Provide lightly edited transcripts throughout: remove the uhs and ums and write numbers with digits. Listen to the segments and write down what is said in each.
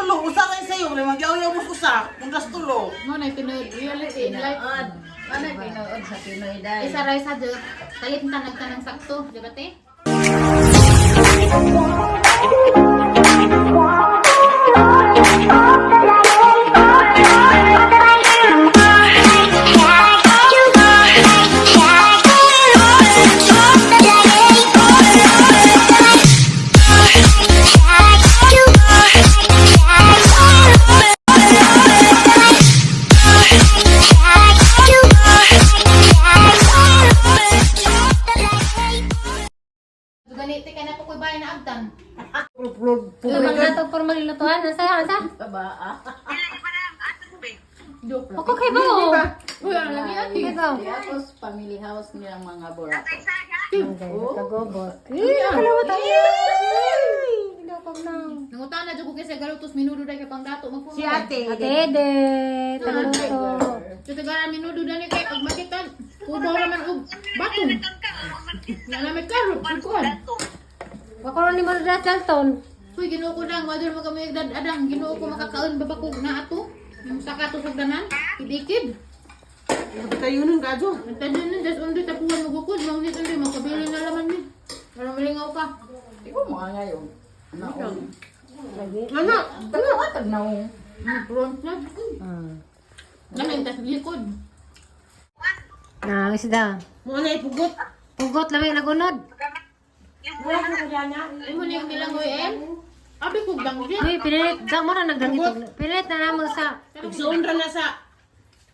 tulo, usa kay sayo, may magyaw-yaw mo usa, undas tulo. Mo na tinuod reality in life. Pinood. Ano pinood sa Pinoy dai? Isa ra sa jud. Kalit tanag tanang sakto, di ba te? Gani te kay na ko bahay na abdan. Maglatog por maglulutuan. Asa, asa? Baba. Joke lang. Ako kay ba? Uy, ano lagi ati? Kay ba? Tapos family house nilang mga burako. Kagobot. Eh, kalawat ang. Ilokog na. Nangutan na jud ko kay sa galutos minudo dai kay pangdato magpuno. Si ate. Ate Ede, tagaluto. Tutagaran minudo dani kay pag makita kubaw raman og batong. Na namit karot kuan. Bako rin ni Marda Dalton. Uy, Ginoo ko dang, wala mo kami adang, Ginoo ko makakaon babakog na ato. Yung saka to sugdanan, kidikid. Tayo nun kadyo. Ang tanan nun, das undo tapuhan mo gukod, mangnit undo, makabili na laman ni. Parang malingaw ka. Di ko mga ngayon. Naong. Ano? Tanawa tag naong. Front na. Namin, tas likod. Na, isda. Mo na ipugot. Pugot lamig nagunod. Ay mo na yung nilangoy eh. Abi ko dang siya. Uy, pinilit. Dang mo na nagdangitog. Pinilit na namo sa Igsuon ra na sa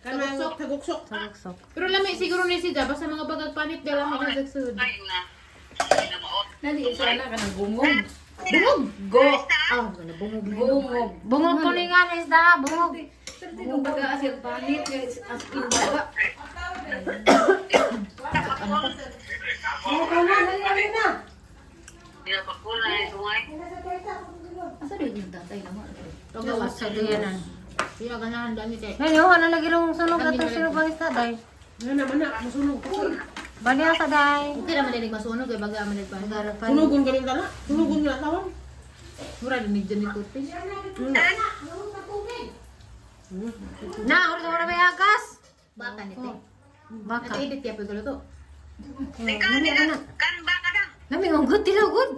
kanang taguksok. Saguksok. Pero lami siguro ni siya, basta mga bagag panit, dala mo na sagsud. Nani isa na ka ng gungog. Bungog! Go. Ah, gana bungog. Gungog. Bungog ko ni nga na isda, bungog. Kung baga as yung panit as in baga. Asa rin yung tatay naman? Pagawas. Sa diyanan. Siya ganahan dami kay. Ngayon, oh, ano lagi rong sunog atong sunog ang isda, day. Ano naman na, masunog. Bali sa day. Okay ra man dinig masunog kay baga man pa. Garapan. Sunugon galing tala. Sunugon nga tawan. Mura dinig dyan ni toothpaste. Na, ulit mo na may agas. Baka ni te. Baka. Nag-edit kaya pag luto. Lami ana. Lami ang good dilaw good.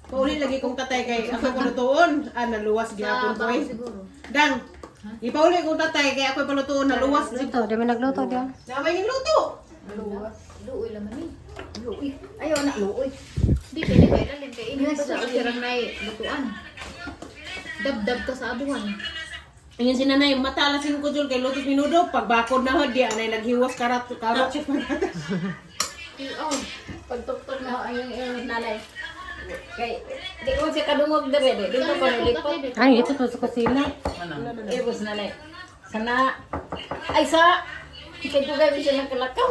Pauli lagi kong tatay kay ako palutuon. Ah, naluwas gihapon ko Baka eh. siguro. Dang. Ipauli kong tatay kay ako palutuon naluwas. Luto, di man nagluto diya. Namay ning luto. Luoy laman ni. Luoy. Ayaw na luoy. Di pwede kay lalim kay init pa sa sirang nay lutuan. Dabdab ka sa abuhan. Ayun si nanay, mata alas 5 jud kay lutos minudo. Pagbakod na ho, di anay naghiwas karat karot sa pagkatas. Oh, Pagtuktok na ang yung nanay. Kay di ko siya kadungog dire di. Dito ko nilipot. Ay, ito to sa kusina. Ibos nanay. Sana ay sa kay dugay mi siya nagkalakaw.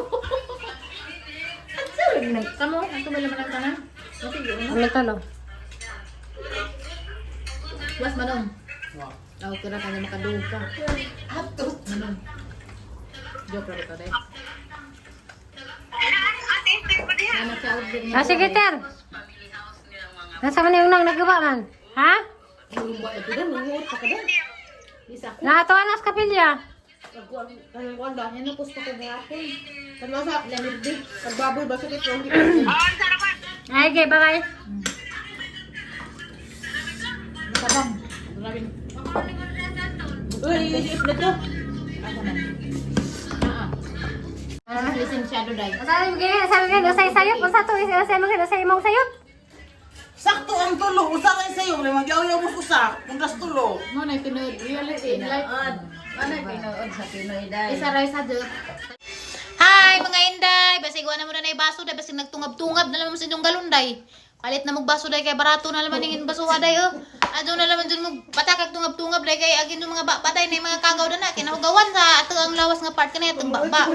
At sa rin nag kamo ang tumay laman ang tanan. Masig Ano talo? Was manong. Aw kira ka na makadug ka. atot. Manong. Joke ra to day. Ano sa og Ah, sige, ter. Nasa man yung nang nagawa man? Ha? Isa ko. Nakatuwa na sa kapilya. Kanang kuan ba? Ano ko pa ko gahapon. Kanang sa Lamirdi. pagbaboy ba sakit ko. Ay, okay, bye-bye. Masabang. Grabe. Uy, isip na to. Asa man? Ah. Ah. Lisensyado day. Sabi mo ganyan, sabi mo ganyan, usay sayop, unsa to, usay mo ganyan, usay imong sayop. Sakto ang tulo, usa kay sayo, may magyaw-yaw mo usa, undas tulo. Mo na tinuod reality in life. Pinood. Ano pinood sa Pinoy dai? Isa ra sa jud. Hi mga inday, basig wala mo na nay baso day basig nagtungab-tungab na naman sa inyong galunday. Kalit na mong baso day kay barato na naman ning basuha day oh. Adto na naman dun mo patakag tungab-tungab day kay agin yung mga ba day na yung mga kagaw na na kinahugawan sa ato ang lawas nga part kanay atong baba.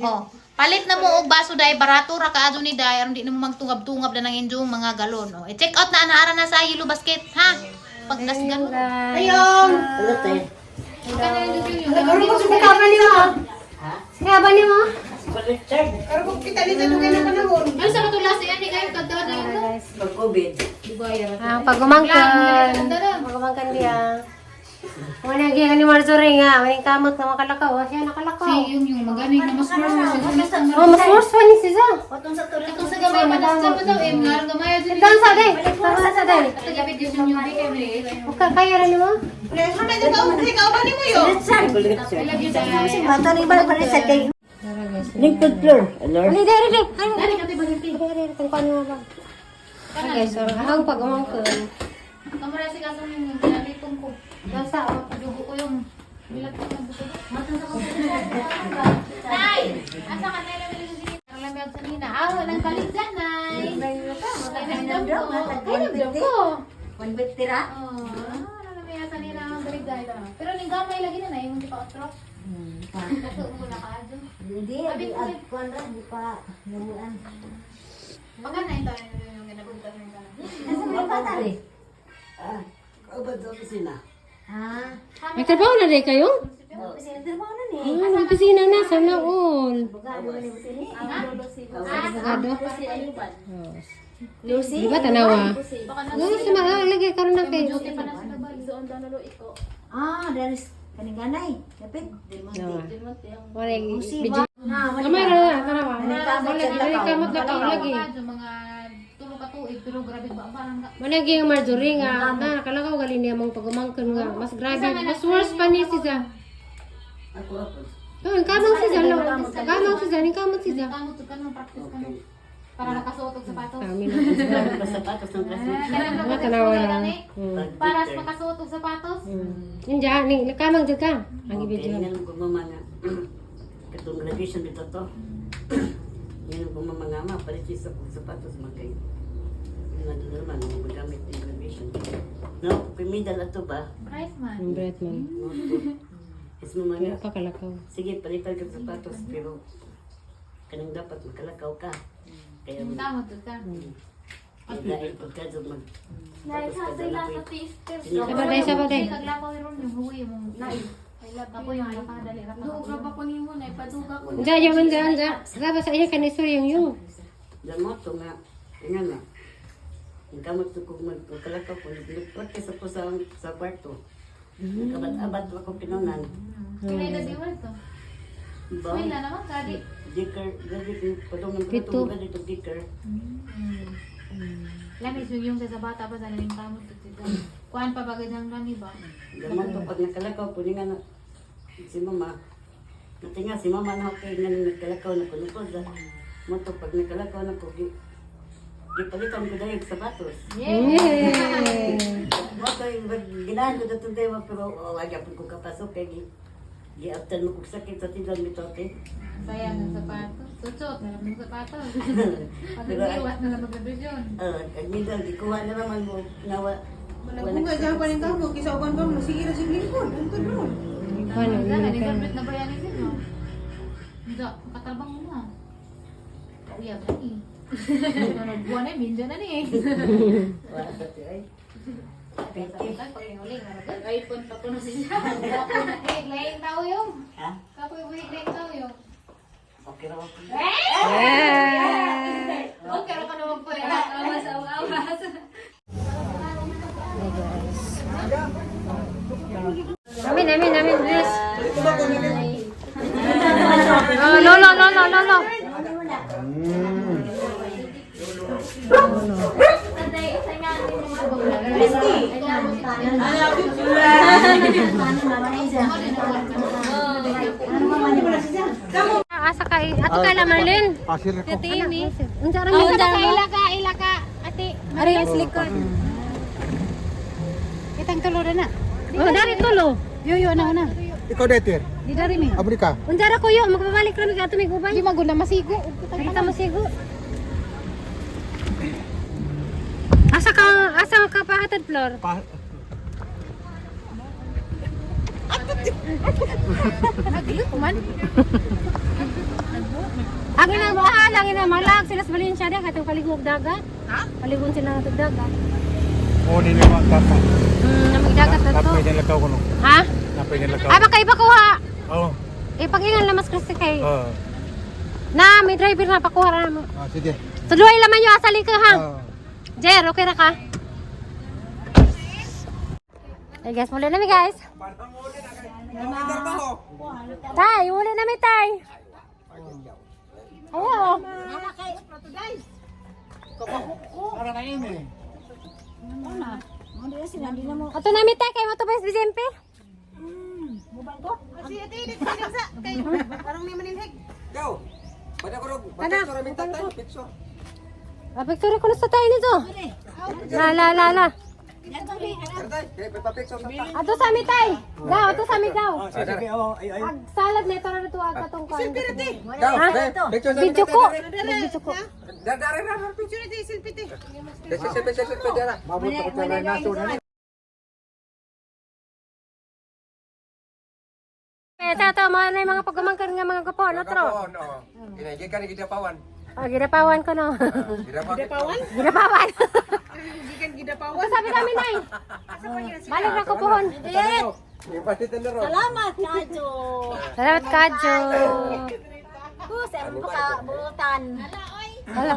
Oh. Palit na mo og baso day barato ra ka adto ni day aron di na mo magtungab-tungab na nang inyong mga galon oh. I-check out na ana ara na sa Yellow Basket ha. Pagdasgan mo. Ayong! Sikaba niyo mo. Sikaba niyo mo. Karon kung kita ni sa dugay ng panahon. Ano sa katulasi yan, kayo kagdaan na yun. Pag-COVID. Dugay ra. Ah, pagumangkan. Pagumangkan. Wala gyud ni Marjorie nga, maning kamot nga makalakaw, ah, siya nakalakaw. Si yung yung magaling na mas worse na siguro mas ang Oh, mas worse pa ni siya. Katong sa gamay pa nasa pa daw eh ngarang gamay dyan. Dansa day. Dansa day. At gabit yun yung bigay mo eh. Okay, kaya ra nimo? I love you guys. Bata ni ba pa sa kay Lingkod floor. Alor. Ali dere dere. Dali ka ba dito? Dere dere kung paano ba. Okay, so ang pag-umangkon. Kamara si kasong yung ginalipong ko. Dansa oh. Dugo ko yung bilat ko ng buto. Nay! Asa ka na lang sa sinina? Ang lamig sa nina. Ah, walang palit dyan, Nay. Ay, nagdam ko. Ay, nagdam ko. 150 ra. Oh, ah, lamig sa nina ang balik dahil. Pero ning gamay lagi na, Nay. Yung di pa otro. Kato mo na kaadyo. Hindi, Abi, abi kuan ra di pa namuan. Baka na ito yung ginabutan ng gana. Asa may bata ri? Ubad sa opisina. Ah, May trabaho na day kayo? kasi trabaho na ni. Ah, nagpisina na sana all. Abogado ni sini. Abogado. Lucy. Di ba tanawa? No, si mga lagi karon na kay. Duty pa na sa labay. Ah, there is kaning ganay. Dapat. Nawa. Wala Lucy video. ba? Na, Kamay ra na tanawa. Kamot Wala kamot na kaw lagi. Yung mga tulo ka tuig pero grabe ba parang Wala gyud Marjorie nga na nakalakaw gali niya mong pag-umangkon nga mas grabe, mas worse pa ni siya. Ako ako. Oh, kamang siya lo. Kamang siya, ning kamot siya. kamot ka nang practice ka nang para nakasuot og sapatos. Kami na. Ba sapatos ng classmate. Kailangan Mga tanawa na. Para sa makasuot og sapatos. Inja, ning kamang jud ka. Ang Okay, ibidyo. nga nung kumama nga. Katong graduation dito to. Nga nung kumama nga ma, palit siya sa sapatos magkay. Nga doon naman, ang magamit ng graduation. No, pimidal ato ba? Price man. Ang bright man. Is mo Pero mga, pa kalakaw. sige, palitan ka sapatos, pero kanang dapat makalakaw ka. Kaya Kamot jud ka. kaya dahil pagka doon mag... Sabay day, sabay day. Kaglakaw ron yung huwi mong. Ako yung nakadali ra pa. ba ko nimo na ipaduga ko. Inja, yung inja, inja. Saba sa iya kanisor yung yung. Damo to nga, nga na. Ang kamot to kung magkalakaw ko, nag-practice ako sa kwarto. Kabat-abat ako pinunan. Kaya na di to. Ba? Wala naman kadi. Dicker, gabi ko, padong ng Pito. katong gabi to dicker. Lamis yung yung sa bata pa sa ning kamot jud sila. Kuan pa bagay ng rani ba? Damo to pag nakalakaw ko, nga na, si mama, natinga si mama na okay, nga nang nagkalakaw na kunukod. Mo to pag nakalakaw na ko, gipalitan ko dahil sapatos. Yeah. Mo to, ginahan ko datong tayo, pero oh, wag yapon ko kapasok, kay giabtan mo kog sakit sa tilang mitote. Sayang ang sapatos. Sutsot na lang ng sapatos. Pag Pero, nag-iwas na lang mag-revision. Ang medal, gikuha na naman mo, nawa, Malabunga dyan pa rin kamo, kisa uban ba mo, sige ra sing lingkod, hantod ron. Paano? Wala, nag-graduate na ba yan isip, no? Hindi, katalbang mo na. Kauyab na eh. Ano, buwan na, minja na ni eh. Wala sa ti ay. Pwede. iPhone pa kuno siya. Lain tao yung. Ha? Kapoy buhik lain tao yung. Okay ra ako. Okay, ra ka na magpwera. Awas, awas. Amin, amin, amin, please. Oh, lolo, lolo, lolo. Asa ka, ato kay la Marlene. Pasir ko. Ate, unsa ra mi sa ila ka, ila ka, ate. Ari ang likod. Itang tulo na. Oh, dari tulo. Yo yo na na. Ikaw deter. Di dari mi. Abri ka. Unsa ra kuyo, magbabalik ra mi ato mig ubay. Di maguna masigo. Kita masigo. Asa ka pahatod, Flor? Pa Naglut man. Ang ina mo, ah, lang ina malag sila sa Valencia dia katong kaligog dagat. Ha? Paligon sila ng dagat. O nini mo tata. Namig dagat na to. Napay nilakaw ko no. Ha? Napay nilakaw. Ah, baka iba kuha. Oo. Eh, pag-ingan lamas kasi kay. Oo. Na, may driver na, pakuha ra mo. Ah, sige. Tudloy laman yo asali ka ha. Ah. Jer, okay ra ka? Hey guys, muli na mi guys. Tay, uli na mi tay. Ayo. Para na yun eh. Ato na mi tay kay mo to ba BJMP? Si ate init sa kay parang ni maninhig. Go. Pada ko rog. Picture ramin tatay, picture. Ah, picture ko na sa tayo nito. La la la la. Tatay, kay pa-picture sa ta. Ato sa mi tay. Gaw, ato sa mi gaw. Sige, oh, ay, ay. Ag salad nito na ito ag katong kuan. Go, picture sa Video ko. Video ko. Dara dara Picture ate selfie te. Picture picture picture dara. Mabot ako sa naso na. Eh, tato, mga na yung mga pagumangkan nga mga gupo, no, tro? No. Inay gikan ni gidapawan. Oh, ginapawan ko, no? Gidapawan. Ginapawan. Gikan gidapawan. Sabi namin, nay. Balik na ko pohon. Ipatit na ro. Salamat kadyo. Salamat, Kadyo. Kus, ang buka butan. Wala.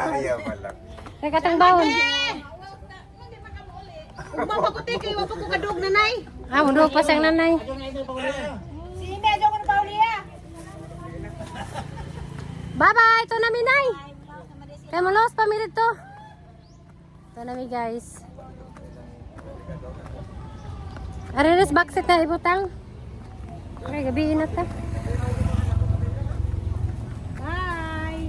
Ayaw pala. Teka, tang bawon. Ugma pa ko te kay wa pa ko kadug nanay. Ah, mundo pa siyang nanay. Si medyo ko na pauliya. Bye-bye! Ito na, minay! Kaya mo los, pamilit to. Ito na, mi, guys. Areres, backseat na ibutang. Ay, gabi na ta. Bye!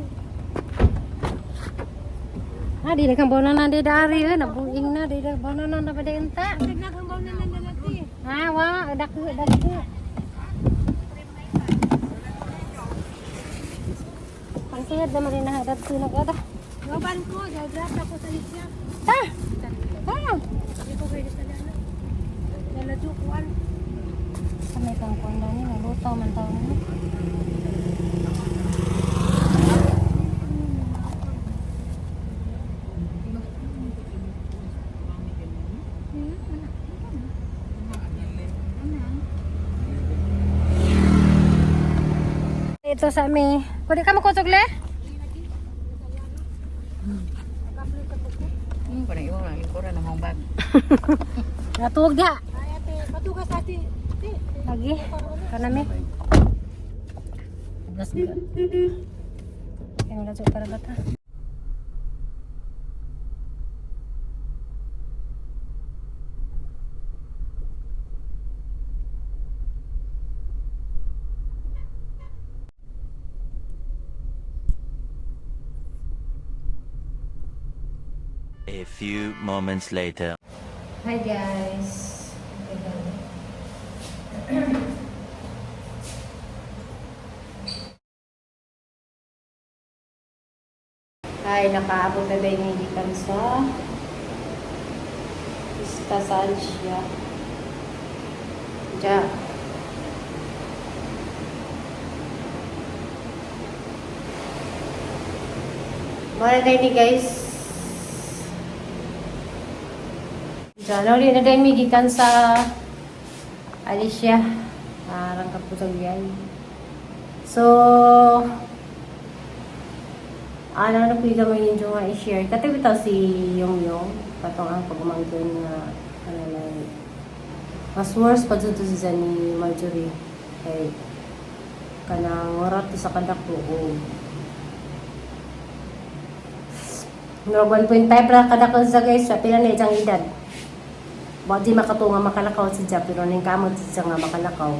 Ah, di na kang bono na di dari eh, nabuing na di na bono na na ba di enta. Ah, wa, daku daku. Pangsihad naman rin na hadad sinag ada. Gaban ko, gagrap ako sa isya. Ta! Ta! Hindi ko kayo sa dana. Daladyo kuan. Sa may kangkong daw ni, nalutaw man taw ni. Ito sa mi. Pwede ka makusog le? Parang iwan lang, lingkuran ng mga bag. Natuwag diha. Ay ate, patugas ate. Lagi. Kanami. Gas ka. Kaya wala para bata. A few moments later. Hi guys. Hi, nakaabot na din yung gikan sa Ista Sancia. Ja. Mara na ni guys. Diyan, uli na din mi gikan sa Alicia. Arang kaputang yan. So, ano na pwede mo yun yung nga i-share. Katabi bitaw si Yong Yong. Patong ang pagumangkin nga ano na mas worse pa dito si ni Marjorie. Kay kanang orat sa kadako o Murag 1.5 ra kadako sa guys sa pila na isang edad. Wa di makatunga makalakaw si Ja pero ning kamot si Ja nga makalakaw.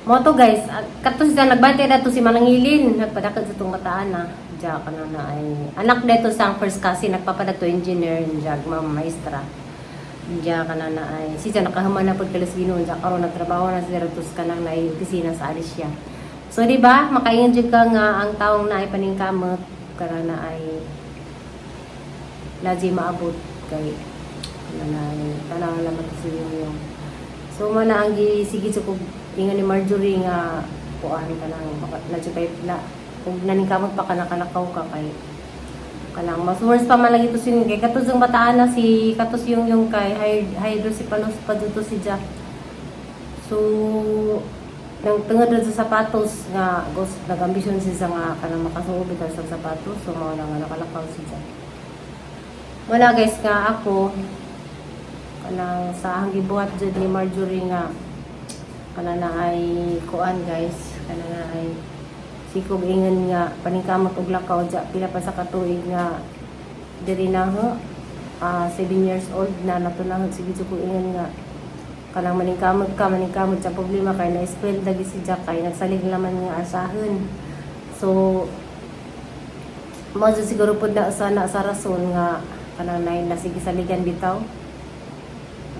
Mo to guys, kato siya nagbantay na to si Manangilin, nagpadakad sa itong kataan na. Ja ka na na ay anak dito sa ang first cousin nagpapadag to engineer ja ma'am maestra. Ja ka na na ay siya nakahuman na pud kalas Ginoo ja karon nagtrabaho na siya tos kanang naay opisina sa Alicia. So di ba makaingon jud ka nga ang taong naay paningkamot kana na ay lagi maabot kay kana na ay tanaw lamang to sa yung yung. So mo na ang gisigi sa kog ingon ni Marjorie nga kuan ka nang lagi kay na kung naningkamot pa ka nakalakaw ka kay kanang mas worse pa man lagi to sin kay katos yung bataan na si katos yung kay hydrocephalus pa dito si Ja. So nang tungod ra sa sapatos nga gos nagambisyon siya nga kanang makasuob bitaw sa sapatos so mao na nga nakalakaw si Ja. Wala guys nga ako kanang sa ahang gibuhat jud ni Marjorie nga kana na ay kuan guys, kana na ay sikog ingon nga paningkamot og lakaw dya pila pa sa katuig nga diri na ho, 7 years old na natunahon, sige jud ko ingon nga kanang maningkamot ka, maningkamot sa problema kay na spoil lagi si Jack kay nagsalig laman nga asahan. So mo jud siguro pud na sana sa rason nga kanang nay nasige saligan bitaw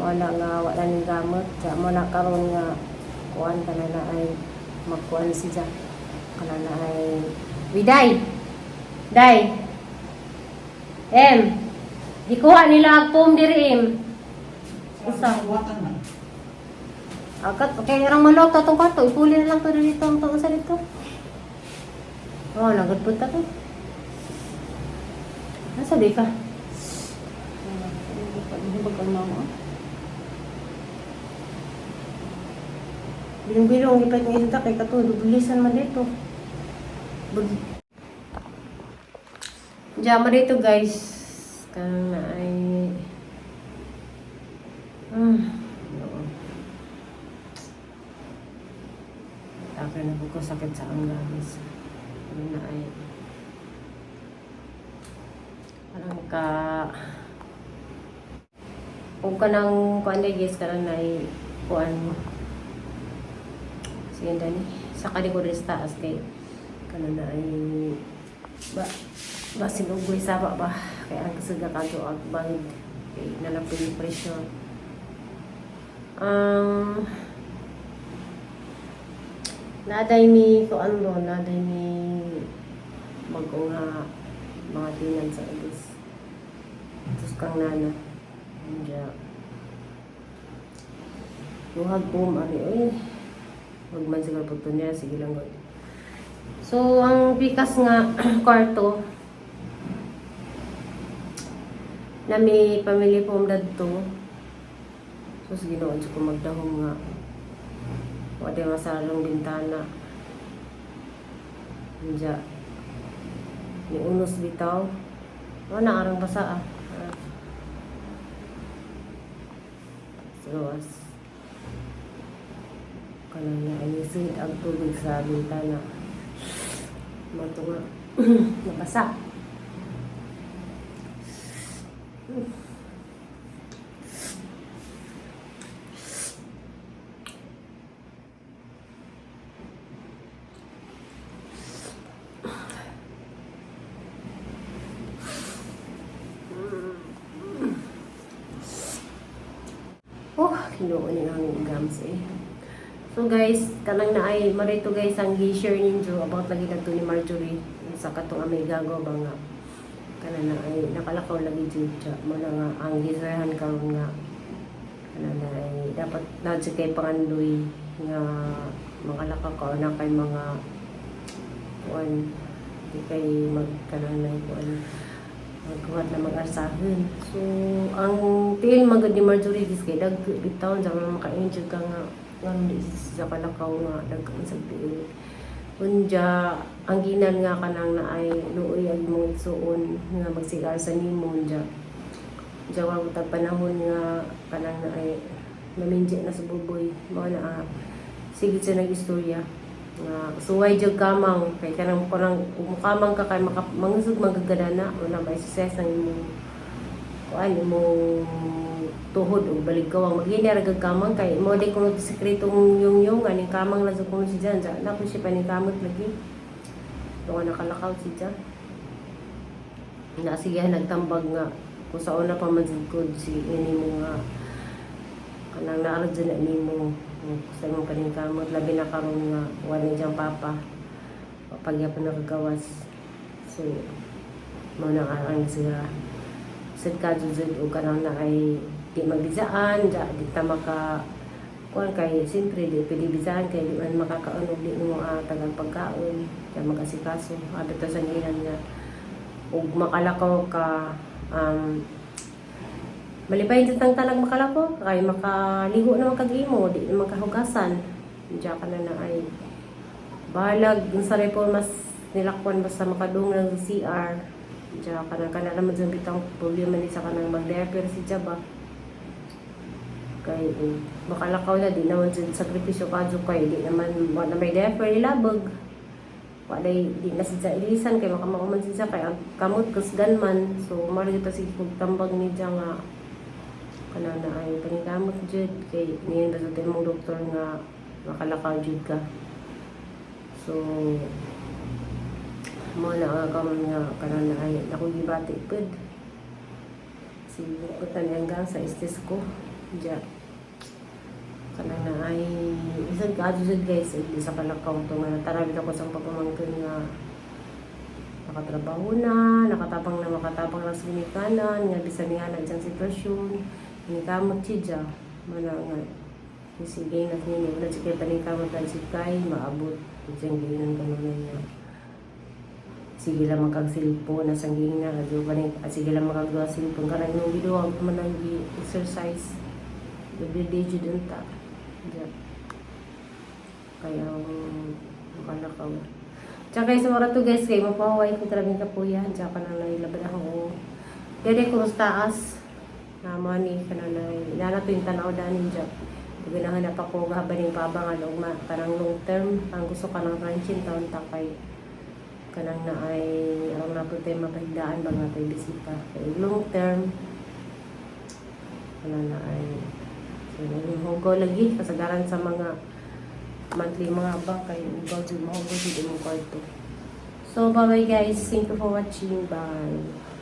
mo na nga wala ning gamot. Kaya mo na karon nga kuan kana na ay magkuan si Jack kana na ay Widay Day Em, gikuha nila ang pom diri, em. Usa. Agat, okay, arang malok to tong kwarto. Ipuli na lang to dito ang to sa dito. Oh, nagod po ta to. Nasa di ka? Hibag ang mama. Bilong-bilong, ipait ng isda kay kato. Dublisan man dito. Diyan dito guys. Kang na ay... Oo. Akin na po ko sakit sa ang guys. Ano na ay... Parang ka... Kung ka nang kuan na guys, ka nang nai kuan. Sige dani. Sa kani ko rin sa taas kay kana na ay ba basin ugoy saba ba kaya ang kasuga kadto ag bangid kay nalapin yung pressure. Naday mi kuan ro, naday mi bago nga mga tinan sa ubos. Tapos kang nana. Hindi. Buhag po, mari. Uy. Huwag man siguro pagto niya. Sige lang, God. So, ang pikas nga kwarto na may pamilya po ang dadto. So, sige noon ko magdahong nga. Wala masalong bintana. Hindi. Ni unos bitaw. Wala arang basa ah. Ah. Sa gawas. Kanang na inisid ang tubig sa bintana. Mato nga. Nabasa. Oh, kinuo ni ang gams eh. So guys, kanang na ay marito guys ang gi-share ninyo about lagi kadto ni Marjorie sa katong amay gago ba nga kana na ay nakalakaw lagi jud siya. Mo na nga ang gisayhan karon nga kana na ay dapat na jud kay pangandoy nga makalakaw ka or na kay mga kuan di kay mag kanang na kuan magkuhat na mag-arsahan. So, ang tiil magod ni Marjorie is kay dag bitaw sa mga maka-enjoy ka nga nga di sa kalakaw nga dag sa tiil. Unya, ang ginan nga kanang na ay luoy ang imong igsuon nga magsigar sa nimo unya. Unya wa tag panahon nga kanang na ay maminji na sa buboy mao na sige siya nag-istorya nga suway jud kamang kay kanang kanang mukamang ka kay maka, mangusog magagadana wala may success ang imong kuan imong tuhod og baligawang maghini ra gag kamang kay mo di kuno sekretong yung yung aning kamang lang sa kuno si Jan Jan na ko siya paningkamot lagi to nakalakaw si Jan na sige nagtambag nga kung sa una pa man jud ko si ini mo nga kanang naara dyan na nimo sa imong paningkamot labi na karon nga wala diyang papa pagyapon nakagawas. So mao na nga ang sira sad ka jud og kanang na ay di magbisaan ja di ta maka kuan kay siyempre di pwede bisaan kay di man makakaon og di mo tagang pagkaon kay mag-asikaso abi to sa ngilan nga og makalakaw ka, malipay jud tang tanag makalakaw kay makaligo naman kag imo di naman kahugasan. Diya ka na na ay balag sa reformas nilakwan basta makadung ng CR. Diya kanang kana naman dyan bitang problema ni sa kanang mag-diaper si Jaba. Kay makalakaw na di naman dyan sakripisyo kadyo kay di naman wa na may diaper ilabog. Wala di na siya ilisan kay makamao man siya kay ang kamot kusgan man. So mara jud ta sige kog tambag ni siya nga kanang na ay paningkamot jud kay niyon ba sa imong doktor nga makalakaw jud ka. So mo na ang karon nga kanang na ay ako gibati pud. Si butan hanggang sa estes ko. Diya. Kanang na ay isang kaadto jud guys ay sa kalakaw to nga natarabit ako sa pagpamangkin nga nakatrabaho na, nakatabang na makatabang lang sa ginikanan, nga bisan nga na diyang sitwasyon, inikamot siya dya, mana nga, sige na nini, wala siya kay paningkamot lang siya kay, maabot, siyang ginan kanunay niya. Sige lang makag-cellphone, nasang na, adyo paning, ah, sige lang makagawa cellphone, kanang yung giduwag man ang exercise, everyday jud unta. Diya. Kaya ang makalakaw. Tsaka sa mga to guys, kay mapahuway ko talagang kapuyan. Tsaka nang nailaban ako. Dede ko sa taas. Na money ka na nana to yung tanaw danin dyan. Ginahanap ako gahabaning pabangan og ma kanang long term ang gusto ka ng ranching taon ta kay kanang na ay aron na po tayo mapahigdaan ba nga tayo bisita kay long term kanang na ay so, naging hugaw lagi kasagaran sa mga monthly mga bank kay ugaw jud mahugaw jud imong kwarto. So bye bye guys, thank you for watching. Bye.